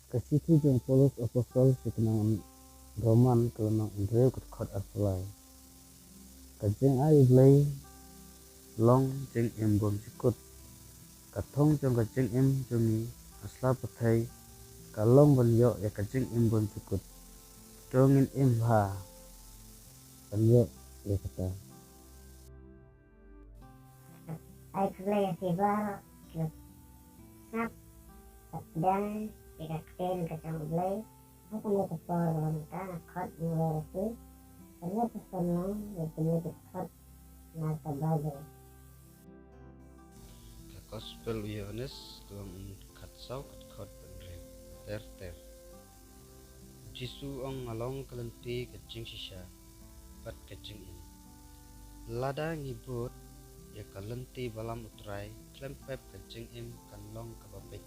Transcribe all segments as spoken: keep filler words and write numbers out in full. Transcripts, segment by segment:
Ka shithi jong Paulus Apostol sha ki nong Roman ka lynnong hynriew ka dkhot arphew lai. Ka jingai U Blei long jingim bymjukut. Ka thong jong ka jingim jong ngi ha sla pyrthei ka long ban ïoh ïa ka jingim bymjukut. To ngin im bha ban ïoh ïa kata. Ai khublei ïa phi baroh kiba sngap bad pdiang ïa ka ktien ka jong U Blei. Ha kane ka por ba mynta nga khot ïa phi ban ïa pynlong ïa kine ki dkhot na ka Baibl. Ka Gospel u Ïoannis ka lynnong khatsaw ka dkhot ba hynriew. Ter ter. U Jisu u ong, nga long ka lynti, ka jingshisha bad ka jingim. Lada ngi bud ïa ka lynti ba lam U Trai, khlem pep ka jingim kan long kaba beit.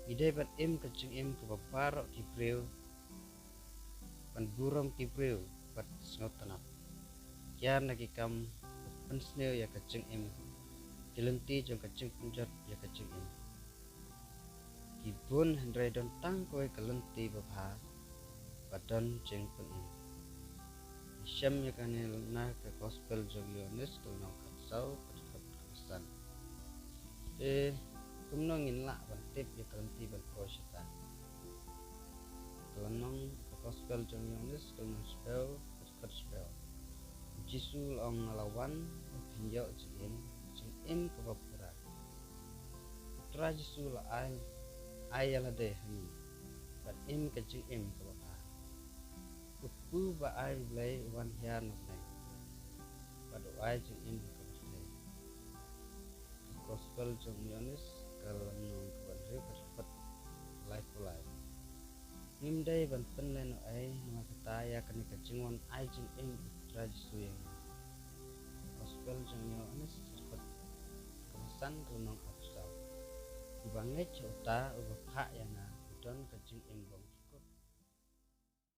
Ngi dei ban im ka jingim kaba baroh ki briew, ban burom ki briew bad sngewtynnat. Kiar na ki kam ba pynsniew ïa ka jingim, ki lynti jong ka jingpynjot ïa ka jingim ki bun, hynrei don tang kawei ka lynti babha ba don jingpynim. Ngi shem ïa kane na ka Gospel jong u Ïoannis ka lynnong khatsaw ka dkhot kaba san. Te kumno ngin lah ban tip ïa ka lynti ban poi shata? Ka lynnong, ka Gospel jong u Ïoannis ka lynnong shiphew ka dkhot shiphew. U Jisu u la ong, nga la wan ban pynïoh jingim, jingim kaba pura. U Trai Jisu u la ai, ai ïa lade ha ngi ban im ka jingim kaba bha. Utu uba ai U Blei u wan hiar na bneng bad u ai jingim ha kaba shisha. Ka Gospel jong u Ïoannis ka lynnong kaba hynriew ka dkhot laiphew lai. Ngim dei ban pynlehnohei namar kata ïa kane ka jingwan ai jingim U Trai Jisu ïa ngi. Gospel jong u Ïoannis ka dkhot kaba san ka lynnong arphew saw. Uba ngeit ha uta uba phah ïa nga u don ka jingim bym